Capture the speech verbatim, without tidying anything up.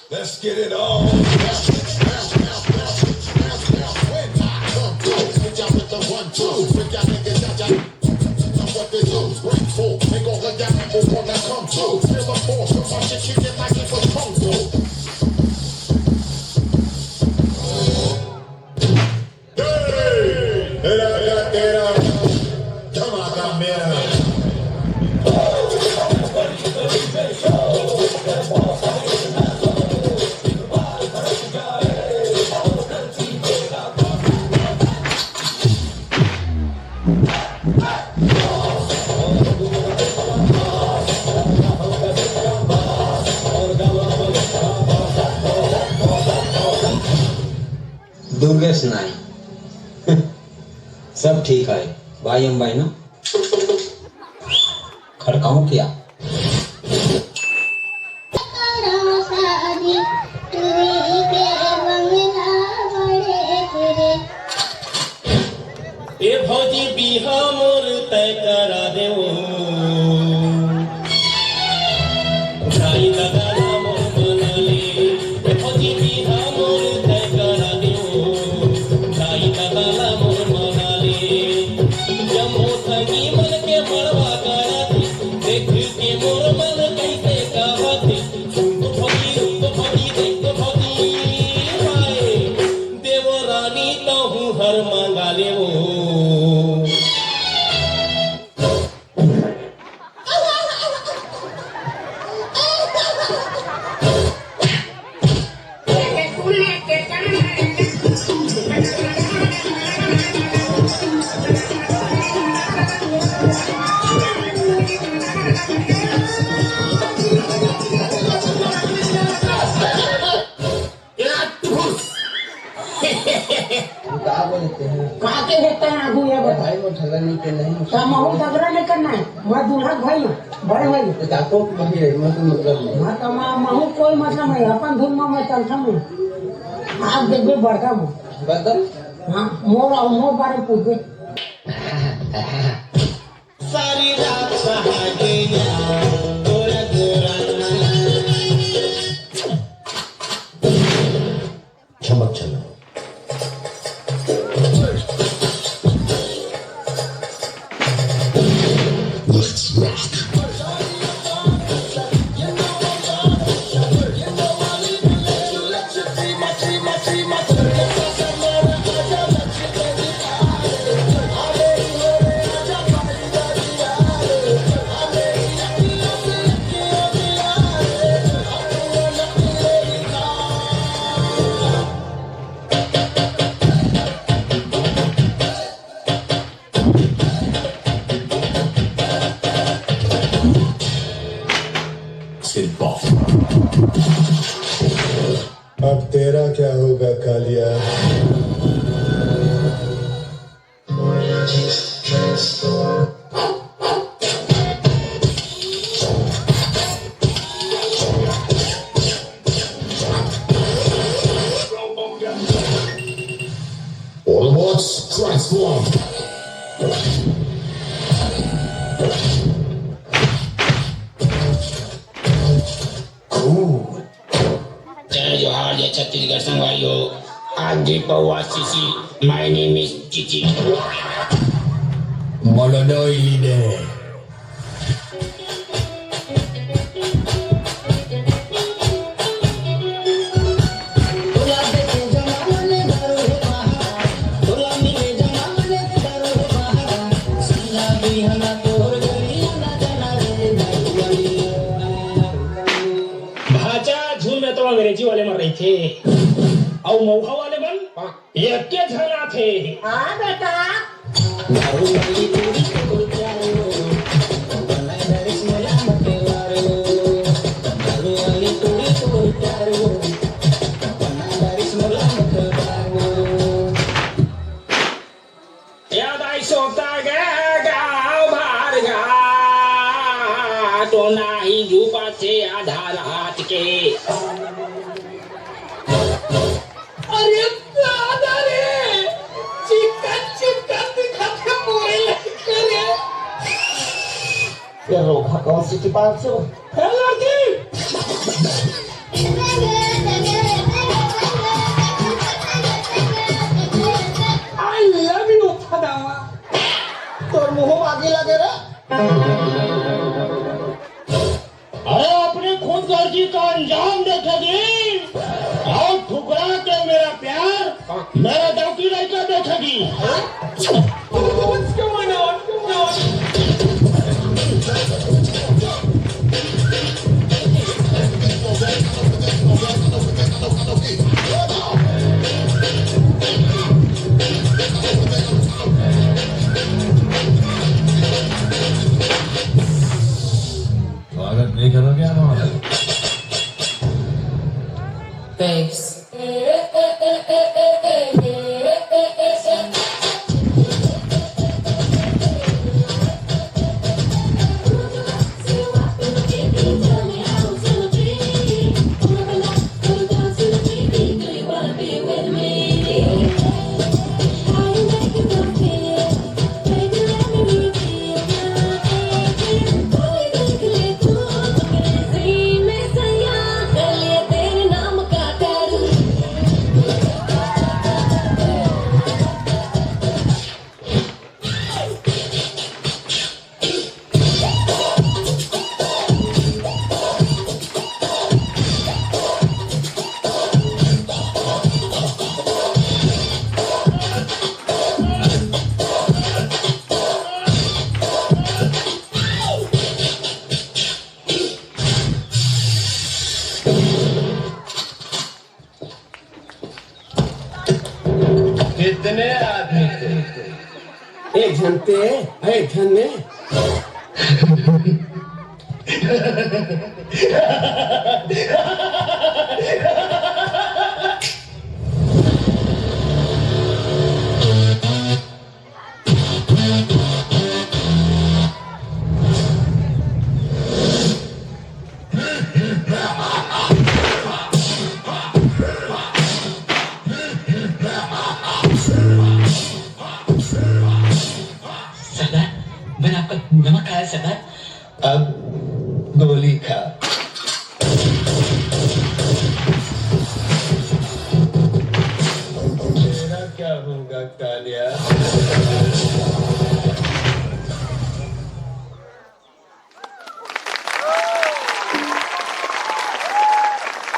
Let's get it on. When I come through, switch out with the one, two. Switch out, nigga, cha, cha. What they do, break full. Make all of y'all people wanna come too. Feel the force, put my shit, kick it like it was kung fu. Hey! Era, era, era. Toma, cambiar. Durgesh नाई। सब ठीक है, भाई हम भाई ना। खड़काऊं क्या? ए भौजी बिहा मोर तय करा देवो। दाई ददा ला मोर मना ले। ए भौजी बिहा मोर तय करा देवो। दाई ददा ला मोर मना ले। जम्मो संगी मन के मड़वा करा दे। देख के मोर मन कैसे कहत। रुक भौजी, रुक भौजी, देख भौजी। हाय। देवरानी तहूँ हर मंगा लेवो। यार, तू घुस। तू का बोलते हैं? का के हेता है आगू ये बता। भाई, मोर झगड़ा नहीं के नहीं। का महू झगड़ा नहीं करना है? मैं दूल्हा के भाई हूँ, बड़े भाई हूँ। तो जाको भाई है, मैं तो मतलब नहीं। हाँ, तो मैं, महू कोई मतलब नहीं, अपन धुन में मैं चलता हूँ। आप देखबे बड़का मुँह। बदल? हाँ, मोर और मोर बारे में पूछबे। सारी रात सहा गया तोरा गोरा। चमक चलो। Let's rock. अब तेरा क्या होगा, कालिया? Autobots, transform! Cool. जय जोहार, जय छत्तीसगढ़ संगवारी हो। आज भी पौवा CC, my name is Chichi. Molodoi leader. भांचा झुंड में तो अंग्रेजी वाले मन रहिथे, अउ मउहा वाले मन एके झन आथे। हाँ बेटा। याद आई सोता गे गाँव भार घाट। नाही रूपा से आधार हाथ के। अरे दादा रे, चिकन चिकन दिखत हे मोरे लइका रे। ये रोखा कौन सी टिपार से हो? हे लड़की। I love you, फदावा। तोर मुंह में आगी लगे रे। अरे, अपनी खुदगर्जी का अंजाम देखेगी और ठुकरा के मेरा प्यार, मेरा डौकी लइका देखेगी। What's going on? स्वागत नहीं करोगे आप हमारा? Babes. कितने आदमी थे? एक झन ते, एक झन में। सरदार, मैंने आपका नमक खाया सरदार। अब गोली खा। तेरा क्या होगा कालिया?